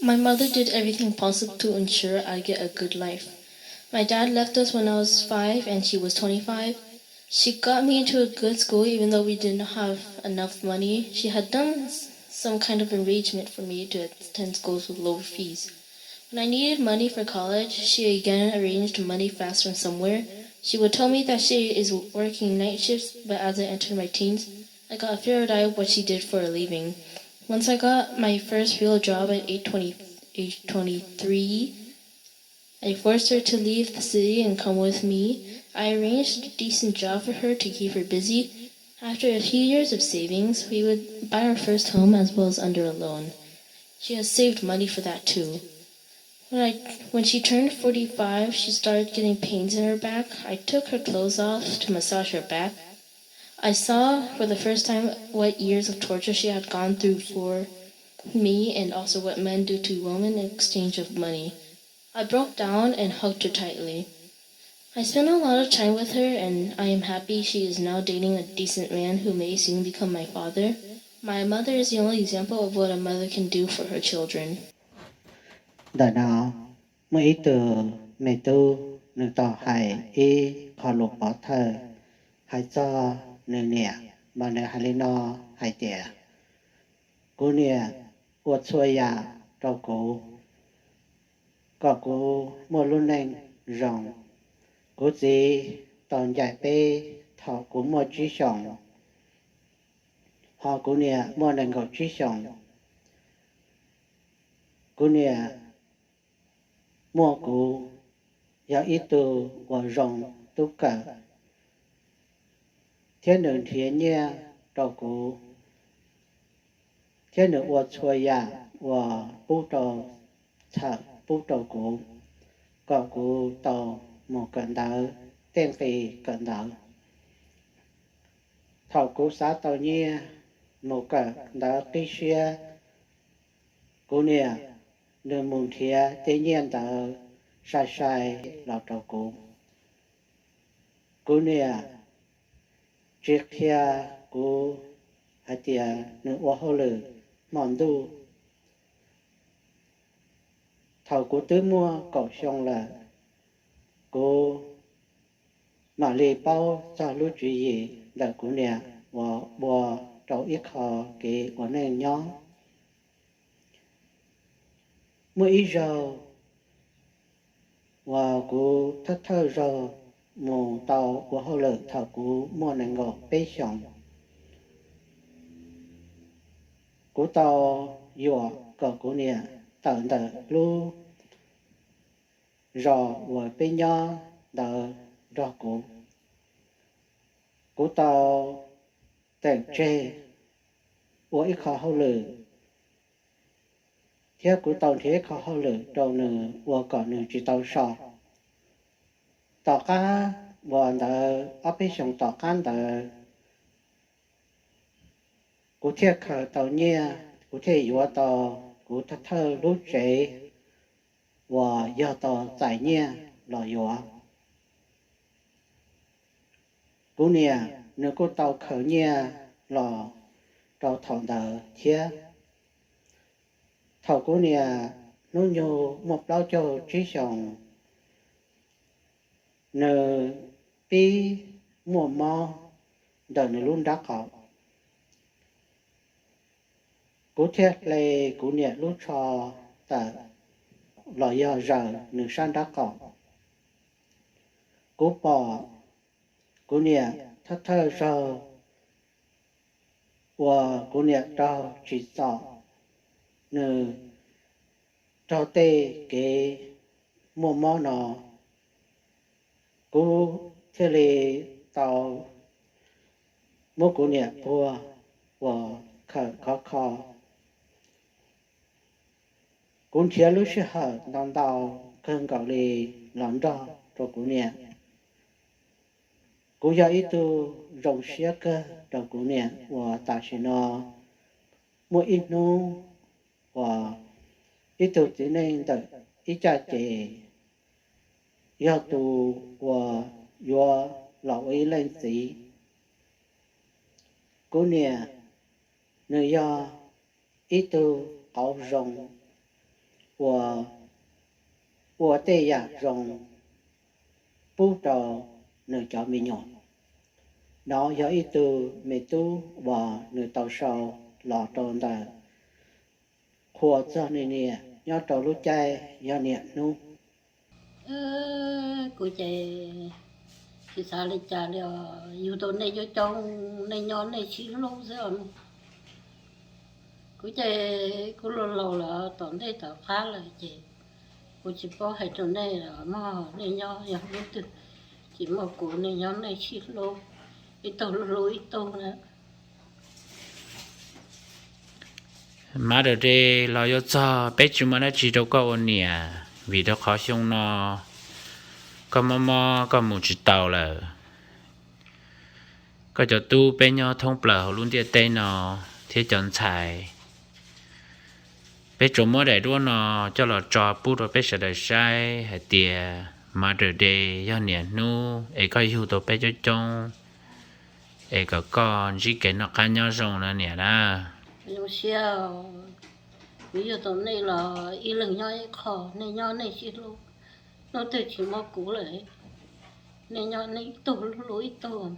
My mother did everything possible to ensure I get a good life. My dad left us when I was five and she was twenty-five. She got me into a good school even though we didn't have enough money. She had done s- some kind of arrangement for me to attend schools with lower fees. When I needed money for college, she again arranged money fast from somewhere. She would tell me that she is working night shifts, but as I entered my teens, I got a fair idea of what she did for a living. Once I got my first real job at age twenty, age twenty-three, I forced her to leave the city and come with me. I arranged a decent job for her to keep her busy. After a few years of savings, we would buy our first home as well as under a loan. She has saved money for that too. When I, when she turned forty-five, she started getting pains in her back. I took her clothes off to massage her back. I saw for the first time what years of torture she had gone through for me and also what men do to women in exchange of money. I broke down and hugged her tightly. I spent a lot of time with her, and I am happy she is now dating a decent man who may soon become my father. My mother is the only example of what a mother can do for her children. Ntawm no muaj ib tug me tub, nws tau hais ib qho lus pov thawj hais txog nws niam, mas nws hais li no hais tias, kuv niam ua txhua yam rau kuv kom kuv muaj lub neej zoo. Kuv txiv tau ncaim peb thaum kuv muaj tsib xyoos, ho kuv niam muaj nees nkaum tsib xyoos. Kuv niam muaj kuv yog ib tug uas zoo tub kawm, thiab nws nrhiav nyiaj rau kuv, thiab nws ua txhua yam uas pub rau, txhawm pub rau kuv, kom kuv tau mus kawm ntawv tej nqi kawm ntawv. Thaum kuv xav tau nyiaj mus kawm ntawv qib siab, kuv niam nws mus nrhiav tej nyiaj ntawd sai sai los rau kuv. Kuv niam tsis qhia kuv hais tias nws ua hauj lwm hmo ntuj. Thaum kuv twb muaj kaum xyoo lawm, kuv mam li paub txog lub tswv yim ntawm kuv niam uas ua rau ib qho kev ua neej nyob. Muaj ib zaug uas kuv thawj thawj zaug mus tau ua hauj lwm thaum kuv muaj nees nkaum peb xyoos. Kuv tau yuam kom kuv niam tawm ntawm lub zos uas peb nyob ntawd nrog kuv. Kuv tau teem tseg ua ib qho hauj lwm, thiab kuv tau nrhiav ib qho hauj lwm rau nws ua kom nws tsis tau so. Tom qab uas ntawd ob peb xyoos tom qab ntawd, kuv thiaj khaws tau nyiaj, kuv thiaj yuav tau kuv thawj thawj lub tsev uas yog tau txais nyiaj los yuav. Kuv niam nws kuj tau khaws nyiaj los rau thaum ntawd thiab. Thaum kuv niam hnub nyoog muaj plaub caug tsib xyoos, nws pib muaj mob ntawm nws lub nrab qaum. Kuv thiaj hle kuv niam lub tsho tawm los yog zaws nws sab nrab qaum. Kuv pom kuv niam thawj thawj zaug uas kuv niam raug tsim txom, nws raug tej kev muaj mob no, kuv thiaj li tau muab kuv niam puag uas khawm khov kho. Kuv nrhiav lub sij hawm ntau ntau kawg nkaus li los nrog rau kuv niam. Kuv yog ib tug zoo siab kawg rau kuv niam uas tam sim no muaj ib hnub uas ib tug txiv neej ntawm ib caj ces yog tus uas yuav los ua ib leej txiv. Kuv niam nws yog ib tug qauv zoo, ua, ua tej yam zoo pub rau nws cov me nyuam. Nov yog ib tug me tub uas nws tau sau los rau ntawm qhua txog nws niam nyob rau lub caij yog niam hnub. Kuv ces tsis xav li cas li os, yug tau nej coob coob, nej nyob nej sib hlub xwb os. Kuv ces kuv laus laus lawm, tom ntej tom qab lawm ces kuv tsis paub hais rau nej los mog, nej nyob yog hnub twg tsis muaj kuv, nej nyob nej sib hlub, ib tug hlub hlub ib tug na. Mother's Day los yuav txog, peb tsis muaj dab tsi rau koj ua niam vim rau qhov xyoo no koj mob mob koj mus tsis tau lawm. Koj cov tub peb nyob thoob plaws hauv lub ntiaj teb no thiab cov ntxhais, peb tsuas muab daim duab no coj los tso pub rau peb sawv daws saib hais tias Mother's Day yog niam hnub es koj yug tau peb coob coob, es kom koj ntsib kev noj qab nyob zoo na niam na. Zoo siab, kuv yug tau nej los ib leeg nyob ib qho, nej nyob nej sib hlub, hnub twg tsis muaj kuv lawm, nej nyob nej ib tug hlub ib tug.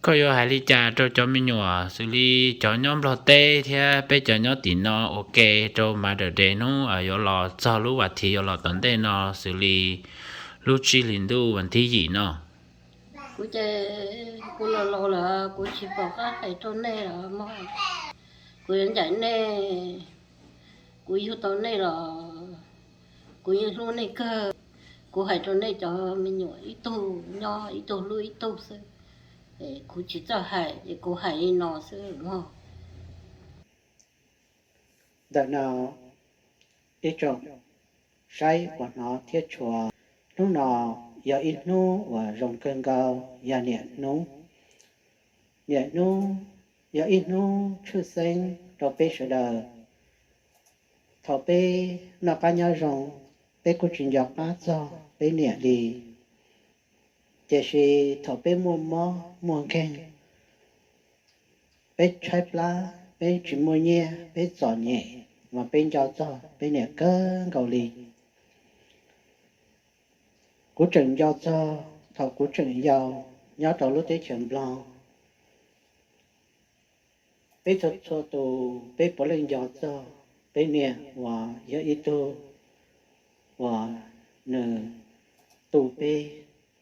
Koj yuav hais li cas rau cov me nyuam xws li cov nyob Nplog teb thiab peb cov nyob tim no ua ke rau Mother's Day hnub yuav los txog lub vas thiv yuav los tom ntej no xws li lub tsib hlis ntuj vas thib yim no? Kuv ces kuv laus laus lawm, kuv tsis pom qab hais rau nej lawm mog. Kuv yuav ncaim nej, kuv yug tau nej los kuv yeej hlub nej kawg. Kuv hais rau nej cov me nyuam ib tug nyob ib tug hlub ib tug xwb, kuv tsis txawj hais es kuv hais li no xwb mog. Ntawm no ib tsoom saib uas hnov thiab tshua, hnub no yog ib hnub uas zoo kawg nkaus yog niam hnub. Niam hnub yog ib hnub tshwj xeeb rau peb sawv daws. Thaum peb noj qab nyob zoo, peb kuj tsis nco qab txog peb niam li. Tiam sis thaum peb muaj mob muaj nkeeg, peb tshaib plab, peb tsis muaj nyiaj, peb txom nyem, mas peb nco txog peb niam kawg nkaus li. Kuv tseem nco txog thaum kuv tseem yau nyob rau lub teb chaws Nplog, peb txhua txhua tus peb puav leej nco txog peb niam uas yog ib tug uas nws tu peb,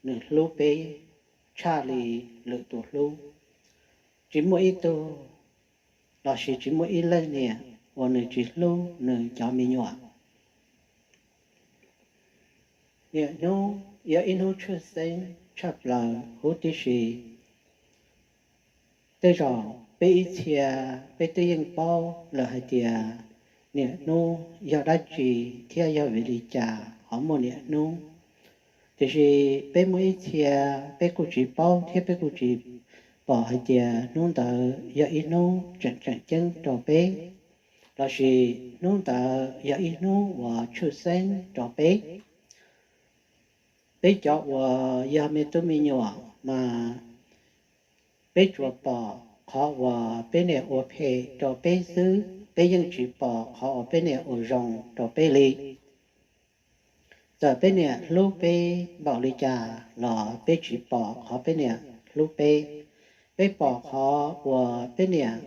nws hlub peb tshaj li lwm tus hlub. Tsis muaj ib tug lossis tsis muaj ib leej niam uas nws tsis hlub nws cov me nyuam. Niam hnub yog ib hnub tshwj xeeb tshaj plaws huv tib si. Tej zaum peb ib txhia peb twb yeej paub lawm hais tias niam hnub yog dab tsi thiab yog vim li cas ho muaj niam hnub. Tiam sis peb muaj ib txhia peb kuj tsis paub thiab peb kuj tsis pom hais tias hnub ntawd yog ib hnub tseem tseem ceeb rau peb, lossis hnub ntawd yog ib hnub uas tshwj xeeb rau peb. Peb cov uas yog me tub me nyuam mas peb tsuas pom qhov uas peb niam ua phem rau peb xwb, peb yeej tsis pom qhov uas peb niam ua zoo rau peb li. Txawm peb niam hlub peb npaum li cas los peb tsis pom qhov peb niam hlub peb. Peb pom qhov uas peb niam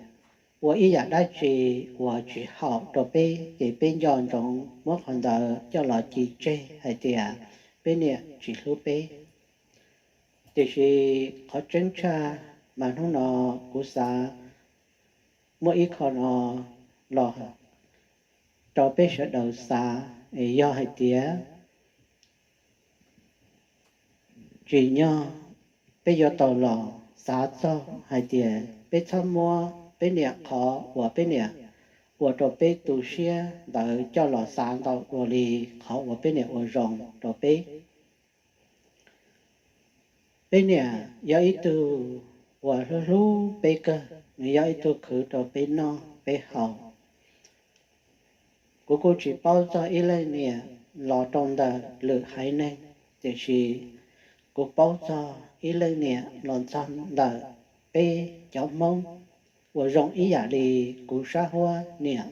ua ib yam dab tsi uas tsis haum rau peb ces peb nco ntsoov muab qhov ntawd coj los cim tseg hais tias peb niam tsis hlub peb. Tiam sis qhov tseeb tshaj mas hnub no kuv xav muaj ib qho no los rau peb sawv daws xav, es yog hais tias tsim nyog peb yuav tau los xav txog hais tias peb txhob muab peb niam qhov uas peb niam ua rau peb tu siab ntawd coj los xav ntau dua li qhov uas peb niam ua zoo rau peb. Peb niam yog ib tug uas hlub hlub peb kawg, nws yog ib tug khwv rau peb noj peb haus. Kuv kuj tsis paub txog ib leej niam los rau ntawm lwm haiv neeg, tiam sis kuv paub txog ib leej niam los txog ntawm peb cov Hmoob. uas zoo ib yam li kuv sab huab niam.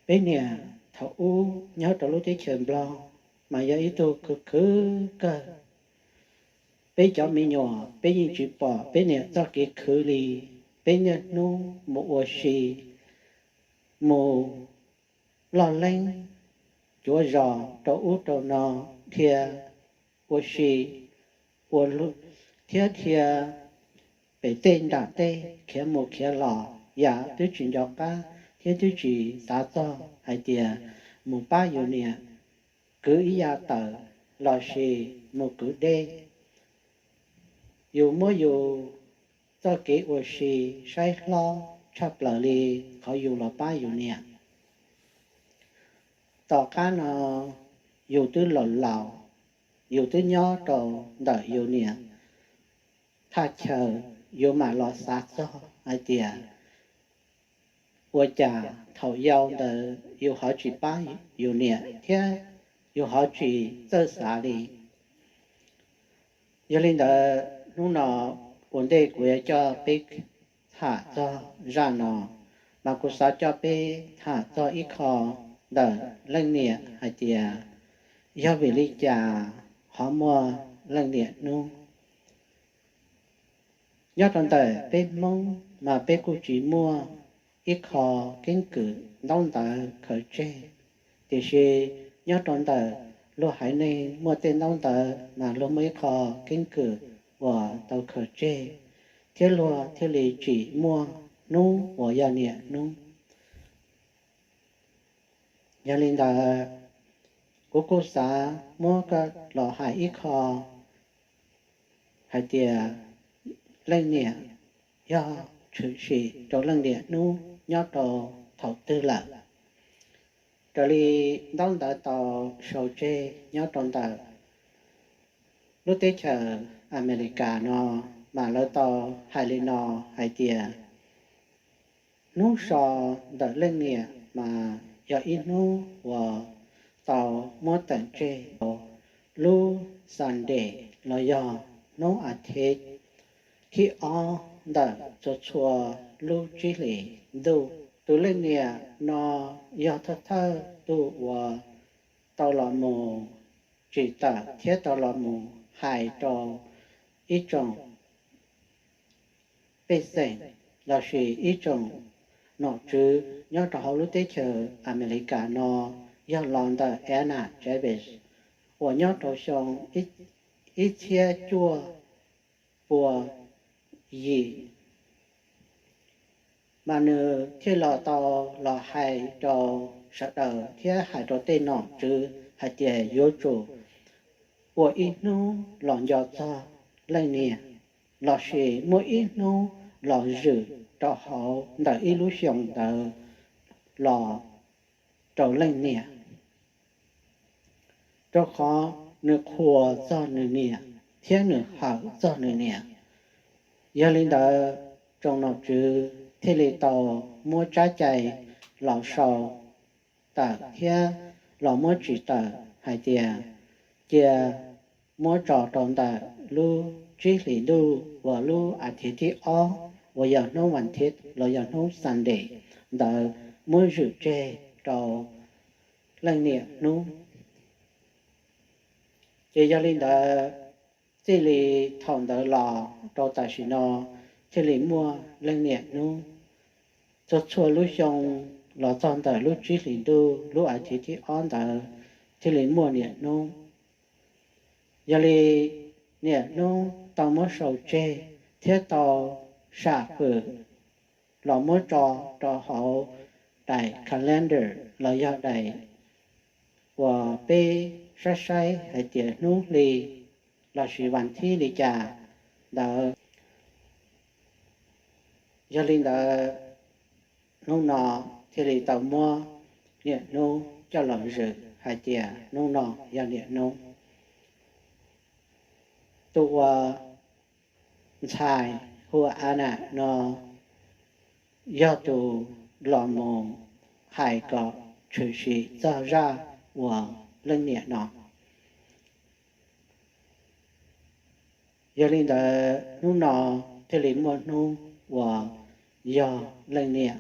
Peb niam thaum ub nyob rau lub teb chaws Nplog mas yog ib tug khwv khwv kawg. Peb cov me nyuam peb yeej tsis pom peb niam txoj kev khwv li. Peb niaj hnub mus ua si, mus loj leeb, cuav zos rau ub rau no, dhia ua si, ua thiab dhia pem tej nram tej khiav mus khiav los, yam twb tsis nco qab thiab twb tsis xav txog hais tias mus pab yus niam kwv ib yav tawm lossis mus kwv dej. Yus muab yus txoj kev ua si saib hlob tshaj plaws li qhov yus los pab yus niam. Tom qab no yus twb laus laus, yus twb nyob rau ntawm yus niam thaj chaw, yus mam los xav txog hais tias ua cas thaum yau ntawd yus ho tsis pab yus niam thiab yus ho tsis txawj xav li. Yog li ntawd hnub no ua ntej kuv yuav coj peb tham txog zaj no, mas kuv xav coj peb tham txog ib qho ntawm leej niam hais tias yog vim li cas ho muaj leej niam hnub. Nyob rau ntawm peb Hmoob mas peb kuj tsis muaj ib qho keeb kwm ntaub ntawv khaws tseg, tiam sis nyob rau ntawm luag haiv neeg muaj tej ntaub ntawv mas luag muaj ib qho keeb kwm uas tau khaws tseg, thiab luag thiaj li tsim muaj hnub uas yog niam hnub. Yog li ntawd, kuv kuj xav muab koj los hais ib qho hais tias leej niam yog tshwm sim rau leej niam hnub nyob rau thaum twg lawm. Raws li ntaub ntawv tau sau tseg nyob rau ntawm lub teb chaws Amelikas no, mas lawv tau hais li no hais tias hnub so ntawm leej niam mas yog ib hnub uas tau muab teem tseg rau lub Sunday los yog hnub a thiv thib ob ntawm txhua txhua lub tsib hlis ntuj. Tus leej niam no yog thawj thawj tug uas tau los mus tsim tawm thiab tau los mus hais rau ib tsoom pej xeem lossis ib tsoom nom tswv nyob rau hauv lub teb chaws Amelikas no, yog los ntawm Anna Jarvis uas nyob rau xyoo ib txhiab cuaj pua yim, mas nws thiaj los tau los hais rau sawv daws thiab hais rau tej nom tswv hais tias yuav tsum ua ib hnub los nco txog leej niam, lossis muaj ib hnub los zwm rau hauv ntawm ib lub xyoo ntawd los rau leej niam, rau qhov nws qhuas txog nws niam thiab nws hawm txog nws niam. Yog li ntawd, tsoom nom tswv thiaj li tau muab tsab cai los sau tawm thiab los muab tsim tawm hais tias cia muab tso rau ntawm lub tsib hlis ntuj uas lub a thiv thib ob uas yog hnub vas thiv los yog hnub Sunday ntawd muab zwm tseg rau leej niam hnub. Ces yog li ntawd, txij li thaum ntawd los rau tam sim no thiaj li muaj leej niam hnub. Txhua txhua lub xyoo los txog ntawm lub tsib hlis ntuj lub a thiv thib ob ntawd thiaj li muaj niam hnub. Yog li niam hnub tau muab sau tseg thiab tau sam fwm los muab tso rau hauv daim calendar los yog daim uas peb saib saib hais tias hnub hli lossis vas thib li cas ntawd. Yog li ntawd, hnub no thiaj li tau muab niam hnub coj los zwm hais tias hnub no yog niam hnub. Tus uas ntxhais hu ua Anna no yog tus los mus hais kom tshwm sim txog zaj uas leej niam no. Yog li ntawd, hnub no thiaj li muaj hnub uas yog leej niam.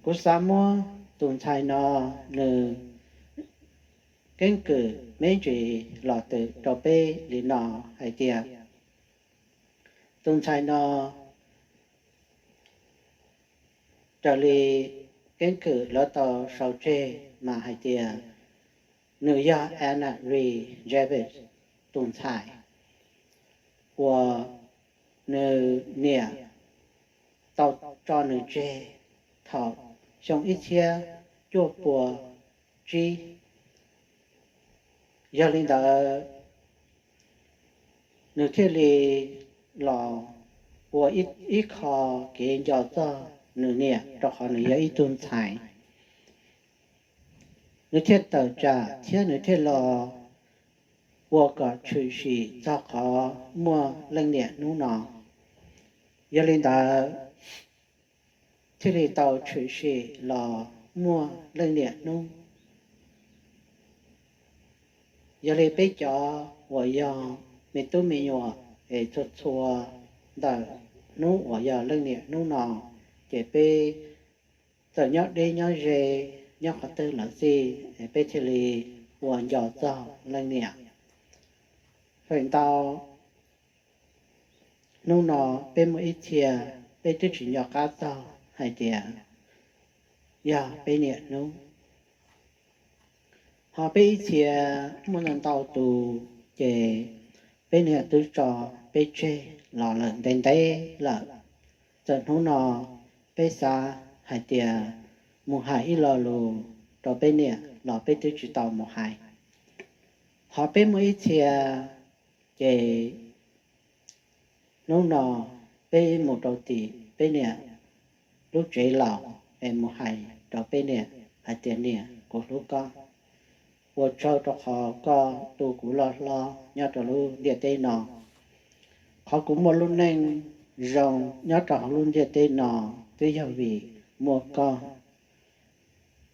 Kuv xav muab tus ntxhais no nws keeb kwm me ntsis los twm rau peb li no hais tias, tus ntxhais no raws li keeb kwm lawv tau sau tseg mas hais tias nws yog Anna Reed Jarvis tus ntxhais uas nws niam tau tso nws tseg thaum xyoo ib txhiab cuaj pua tsib. Yog li ntawd, nws thiaj li los ua ib qho kev nco txog nws niam rau qhov nws yog ib tug ntxhais. Nws thiaj tawm tsam thiab nws thiaj los ua kom tshwm sim txog qhov muaj leej niam hnub no. Yog li ntawd, thiaj li tau tshwm sim los muaj leej niam hnub. Yog li peb cov uas yog me tub me nyuam es txhua txhua ntawm hnub uas yog leej niam hnub no, ces peb txawm nyob deb nyob ze, nyob qhov twg los xij es peb thiaj li ua nco txog leej niam. Feem ntau hnub no peb muaj ib txhia peb twb tsis nco qab txog hais tias yog peb niam hnub. Ho peb ib txhia muaj ntau ntau tus, ces peb niam twb tso peb tseg los lawm ntev ntev lawm. Txawm hnub no peb xav hais tias mus hais ib lo lus rau peb niam los peb twb tsis tau mus hais. Ho peb muaj ib txhia, ces hnub no peb mus rau tim peb niam lub tsev laus es mus hais rau peb niam hais tias, niam, kuv hlub koj. Ua tsaug rau qhov koj tu kuv loj hlob nyob rau lub ntiaj teb no. Qhov kuv muaj lub neej zoo nyob rau hauv lub ntiaj teb no twb yog vim muaj koj.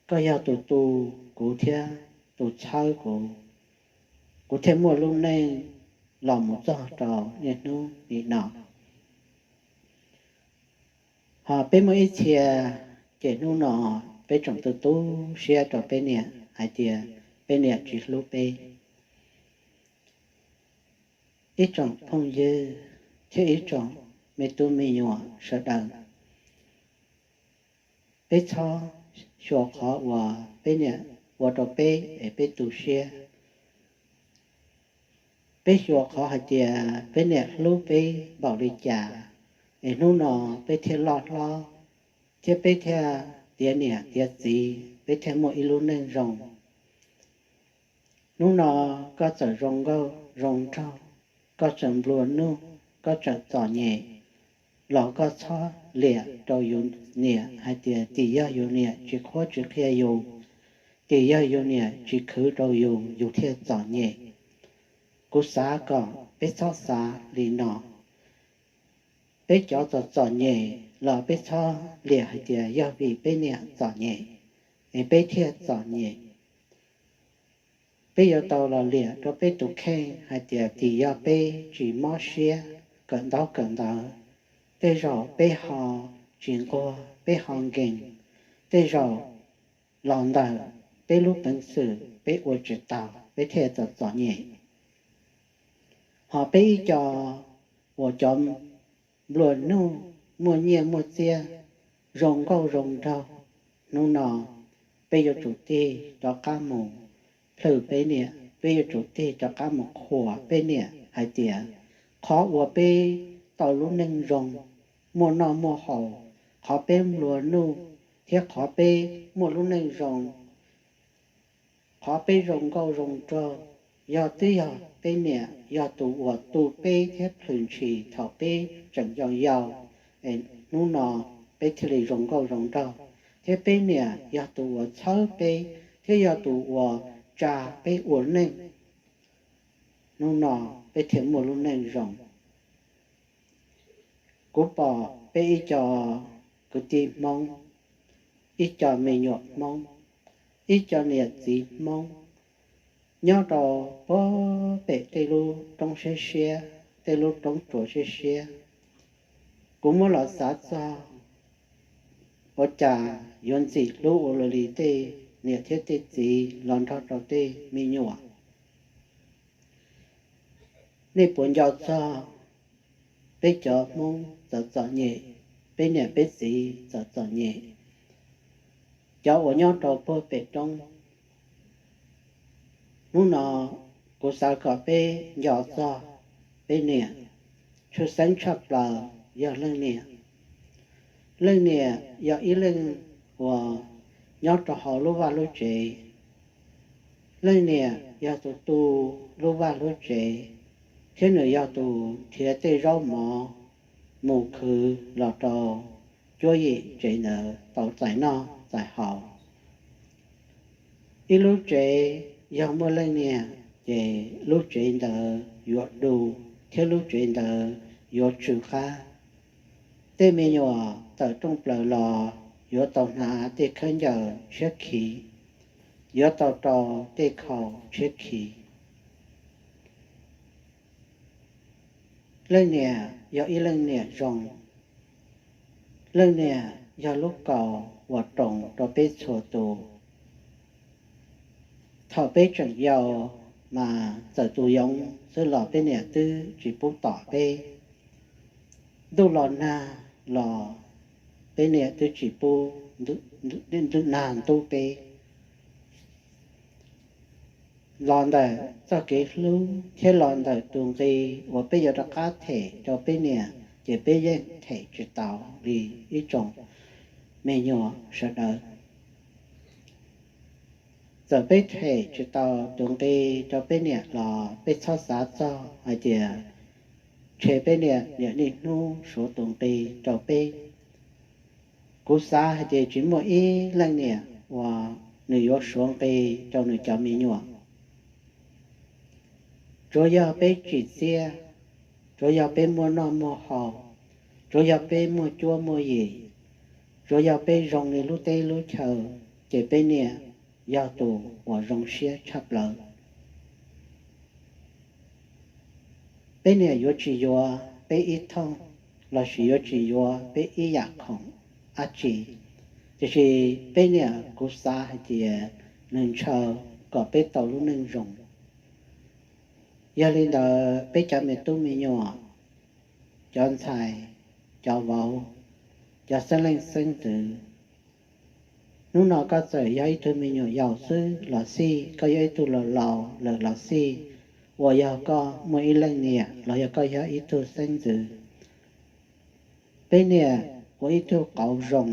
Koj yog tus tu kuv thiab tus txhawb kuv, kuv thiaj muaj lub neej los mus txog rau niaj hnub nim no. Ho peb muaj ib txhia, ces hnub no peb tseem tu tu siab rau peb niam hais tias peb niam tsis hlub peb. Ib tsoom phooj ywg thiab ib tsoom me tub me nyuam sawv daws, peb txhob xyuas qhov uas peb niam ua rau peb es peb tu siab. Peb xyuas qhov hais tias peb niam hlub peb npaum li cas, es hnub no peb thiaj loj hlob, thiab peb thiaj tiav niam tiav txiv, peb thiaj muaj ib lub neej zoo. Hnub no koj txawm zoo nkauj zoo nraug, koj tseem nplua nuj, koj tseem txom nyem, los koj txhob liam rau yus niam hais tias tim yog yus niam tsis qhuab tsis qhia yus, tim yog yus niam tsis khwv rau yus, yus thiaj txom nyem. Kuv xav kom peb txhob xav li no. Peb cov txom txom nyem los peb txhob liam hais tias yog vim peb niam txom nyem es peb thiaj txom nyem. Peb yuav tau los liam rau peb tus kheej hais tias tim yog peb tsis mob siab kawm ntaub kawm ntawv, tej zaum peb ho tsis nquag, peb ho nkees, tej zaum los ntawm peb lub peev xwm peb ua tsis tau, peb thiaj txom txom nyem. Ho peb ib co uas cov nplua nuj, muaj nyiaj muaj txiaj, zoo nkauj zoo nraug, hnub no peb yuav tsum tig rov qab mus plhws peb niam, peb yuav tsum tig rov qab mus qhuas peb niam hais tias qhov uas peb tau lub neej zoo, muaj noj muaj haus, qhov peb nplua nuj, thiab qhov peb muaj lub neej zoo, qhov peb zoo nkauj zoo nraug, yog twb yog peb niam yog tus uas tu peb thiab plhws ntshis thaum peb tseem yau yau, es hnub no peb thiaj li zoo nkauj zoo nraug, thiab peb niam yog tus uas txhawb peb thiab yog tus uas tsa peb ua neej, hnub no peb thiaj muaj lub neej zoo. Kuv pom peb ib co kwv tij Hmoob, ib co me nyuam Hmoob, ib co niam txiv Hmoob nyob rau puag pem tej lub roob siab siab, tej lub roob tsuas siab siab. Kuv muab los xav txog ua cas yuav ntxim hlub ua luaj li tej niam thiab tej txiv los nrog rau tej me nyuam. Nej puas nco txog peb cov Hmoob txom txom nyem, peb niam peb txiv txom txom nyem, cov uas nyob rau puag pem roob? Hnub no kuv xav kom peb nco txog peb niam. Tshwj xeeb tshaj plaws yog leej niam. Leej niam yog ib leej uas nyob rau hauv lub vaj lub tsev. Leej niam yog tus tu lub vaj lub tsev, thiab nws yog tus nrhiav tej zaub mov mus khwv los rau cuab yim tsev ntawd tau txais noj txais haus. Ib lub tsev yog muaj leej niam, ces lub tsev ntawd yuav du, thiab lub tsev ntawd yuav tsw qab. Tej me nyuam tawm rooj plaws los yuav tau hnav tej khaub ncaws tshiab khiv, yuav tau rau tej khau tshiab khiv. Leej niam yog ib leej niam zoo. Leej niam yog lub kaus uas roos rau peb txhua tus. Thaum peb tseem yau, mas txawm tus yoov xwb los peb niam twb tsis pub tom peb. Ntuj los nag los peb niam twb tsis pub nag ntub peb. Los ntawm txoj kev hlub thiab los ntawm tus nqi uas peb yuav rov qab them rau peb niam, ces peb yeej them tsis tau li ib tsoom me nyuam sawv daws. Txawm peb them tsis tau tus nqi rau peb niam los peb txhob xav txog hais tias ntshe peb niam niaj hnub suav tus nqi rau peb. Kuv xav hais tias tsis muaj ib leej niam uas nws yuav suav nqi rau nws cov me nyuam. Tsuav yog peb tsim txiaj, tsuav yog peb muaj noj muaj haus, tsuav yog peb muaj cuab muaj yig, tsuav yog peb zoo li lub teb lub chaw, ces peb niam yog tus uas zoo siab tshaj plaws. Peb niam yuav tsis yuav peb ib thooj, lossis yuav tsis yuav peb ib yam khoom dab tsi, tiam sis peb niam kuv xav hais tias nws ntshaw kom peb tau lub neej zoo. Yog li ntawd peb cov me tub me nyuam, cov ntxhais, cov vauv, cov xeeb leej xeeb ntxwv, hnub no koj txawm yog ib tug me nyuam yaus xwb los xij, koj yog ib tug laus laus lawm los xij, uas yog koj muaj ib leej niam los yog koj yog ib tug xeeb ntxwv, peb niam ua ib tug qauv zoo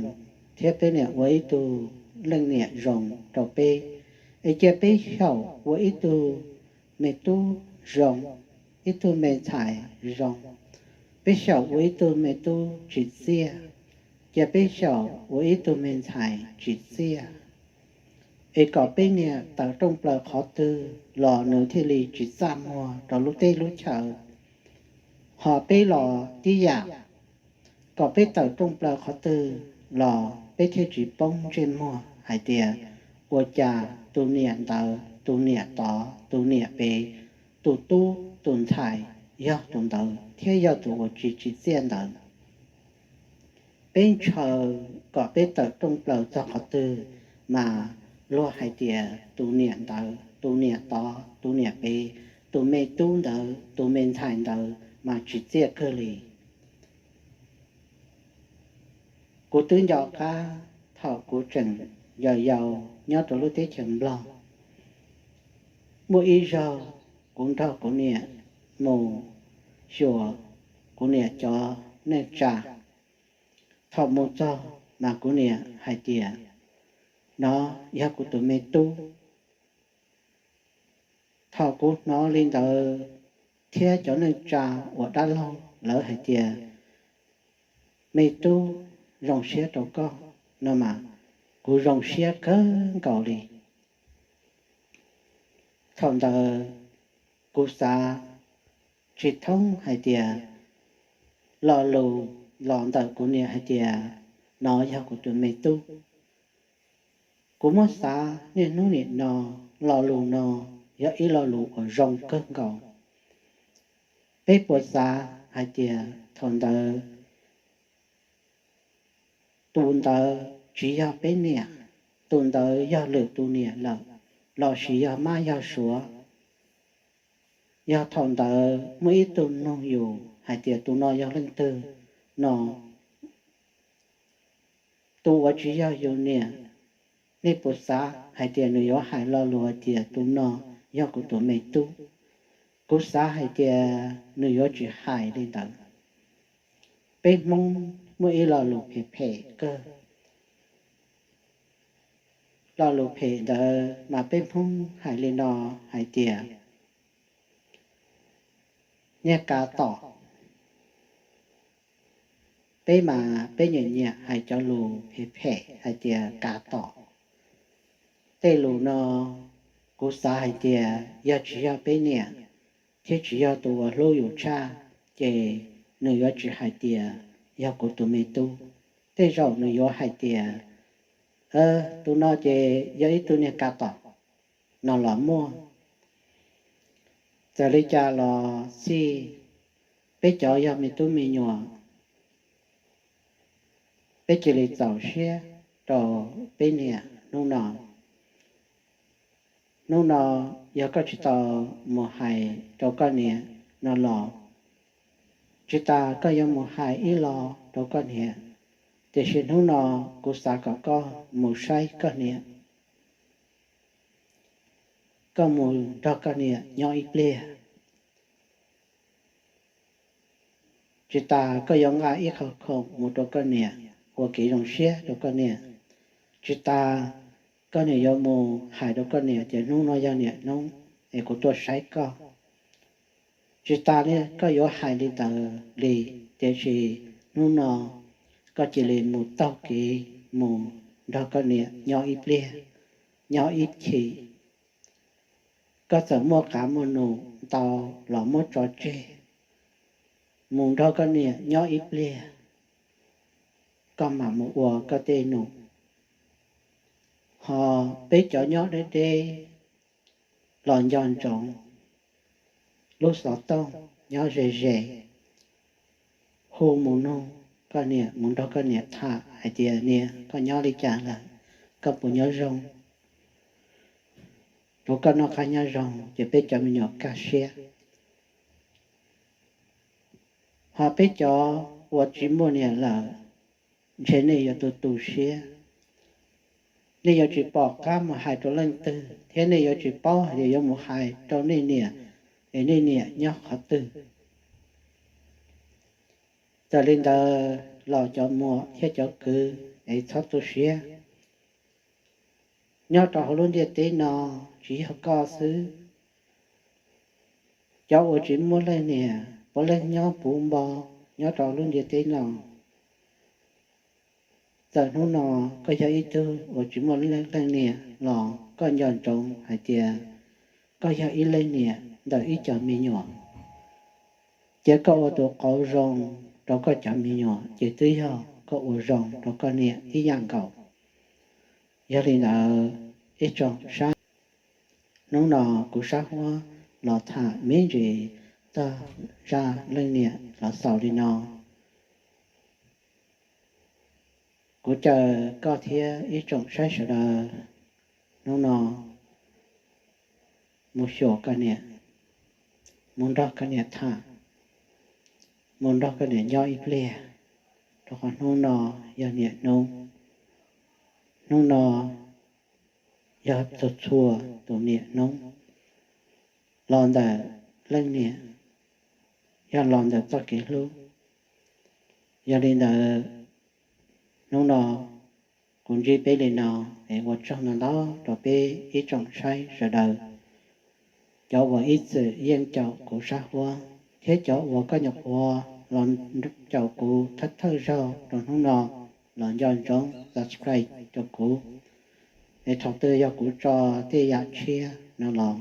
thiab peb niam ua ib tug leej niam zoo rau peb. Es cia peb xyaum ua ib tug me tub zoo, ib tug me ntxhais zoo. Peb xyaum ua ib tug me tub tsim txiaj, cia peb xyaum ua ib tug me ntxhais tsim txiaj, es kom peb niam tawm rooj plaws qhov twg los nws thiaj li tsis txaj muag rau lub teb lub chaw. Ho peb los tib yam, kom peb tawm rooj plaws qhov twg los peb thiaj tsis poob ntsej muag hais tias ua cas tus niam ntawd, tus niam tod, tus niam pem, tus tub tus ntxhais yog tus ntawd thiab yog tus uas tsis tsim txiaj ntawd. Peb ntshaw kom peb tawm rooj plaws txog qhov twg, mas luag hais tias tus niam ntawd, tus niam tod, tus niam pem, tus me tub ntawd, tus me ntxhais ntawd mas tsim txiaj kawg li. Kuv twb nco qab thaum kuv tseem yau yau nyob rau lub teb chaws Nplog, muaj ib zaug kuv nrog kuv niam mus xyuas kuv niam cov neej tsa. Thaum mus txog mas kuv niam hais tias, no yog kuv tus me tub. Thaum kuv hnov li ntawd thiab cov neej tsa uas dab laug lawv hais tias me tub zoo siab rau koj no mas, kuv zoo siab kawg nkaus li. Thaum ntawd kuv xav tsis thoob hais tias lo lus los ntawm kuv niam hais tias no yog kuv tus me tub. Kuv muab xav niaj hnub nim no, lo lus no yog ib lo lus uas zoo kawg nkaus. Peb puas xav hais tias thaum ntawd tus ntawd tsis yog peb niam, tus ntawd yog lwm tus niam lawm, lossis yog mab yog suav? Yog thaum ntawd muaj ib tug nug yus hais tias tus no yog leej twg no, tus uas tsis yog yus niam, nej puas xav hais tias nws yuav hais lo lus hais tias tus no yog kuv tus me tub? Kuv xav hais tias nws yuav tsis hais li ntawd. Peb Hmoob muaj ib lo lus phem phem kawg. Lo lus phem ntawd mas peb Hmoob hais li no hais tias niag kav tom. Peb mas peb nyiam nyiam hais cov lus phem phem hais tias kav tom. Tej lus no kuv xav hais tias yog tsis yog peb niam thiab tsis yog tus uas hlub yus tshaj, ces nws yuav tsis hais tias yog kuv tus me tub. Tej zaum nws yuav hais tias tus no ces yog ib tug niag kav tom no los muaj. Txawm li cas los xij, peb cov yog me tub me nyuam, peb cia li txaus siab rau peb niam hnub no. Hnub no yog koj tsis tau mus hais rau koj niam no los, tsis tas koj yuav mus hais ib lo rau koj niam, tiam sis hnub no kuv xav kom koj mus saib koj niam, koj mus nrog koj niam nyob ib pliag. Tsis tas koj yuav nqa ib qho khoom mus rau koj niam, ua kev zoo siab rau koj niam. Tsis tas koj niam yuav mus hais rau koj niam tias hnub no yog niam hnub es kuv tuaj saib koj. Tsis tas li koj yuav hais li ntawd li, tiam sis hnub no koj cia li mus taug kev mus nrog koj niam nyob ib pliag, nyob ib chim. Koj txawm muaj qav muaj num ntau los muab tso tseg, mus nrog koj niam nyob ib pliag, koj mam mus ua koj tej num. Ho peb cov nyob deb deb los nco ntsoov, lub xov tooj nyob ze ze, hu mus nug koj niam, mus nrog koj niam tham hais tias niam, koj nyob li cas lawm, koj puas nyob zoo? Rau koj noj qab nyob zoo ces peb cov me nyuam kaj siab. Ho peb cov uas tsis muaj niam lawm, ntshe nej yuav tu tu siab, nej yuav tsis pom qab mus hais rau leej twg, thiab nej yuav tsis paub hais tias yuav mus hais rau nej niam es nej niam nyob qhov twg. Txawm li ntawd los cov muam thiab cov kwv es txhob tu siab. Nyob rau hauv lub ntiaj teb no tsis yog koj xwb, cov uas tsis muaj leej niam puav leej nyob puv npo nyob rau lub ntiaj teb no. Txawm hnub no koj yog ib tug uas tsis muaj leej niam los koj nco ntsoov hais tias koj yog ib leej niam ntawm ib co me nyuam, cia koj ua tus qauv zoo rau koj cov me nyuam ces twb yog koj ua zoo rau koj niam tib yam nkaus. Yog li ntawd, ib tsoom saib, hnub no kuv Sab Huab los tham me ntsis txog zaj leej niam los xaus li no. Kuv caw koj thiab ib tsoom saib sawv daws hnub no mus xyuas koj niam, mus nrog koj niam tham, mus nrog koj niam nyob ib pliag, rau qhov hnub no yog niam hnub. Hnub no yog txhua txhua tus niam hnub, los ntawm leej niam, yog los ntawm txoj kev hlub. Yog li ntawd, hnub no kuv ntsib peb li no es ua tsaug ntau ntau rau peb ib tsoom saib sawv daws, cov uas ib txwm yeej caum kuv Sab Huab thiab cov uas koj nyuam qhuav los caum kuv thawj thawj zaug rau hnub no los nco ntsoov subscribe rau kuv. Es thaum twg yog kuv tso tej yam tshiab no los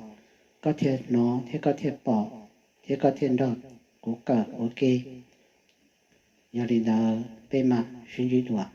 koj thiaj hnov thiab koj thiaj pom thiab koj thiaj nrog kuv kawm ua ke. Yog li ntawd peb mam sib ntsib dua.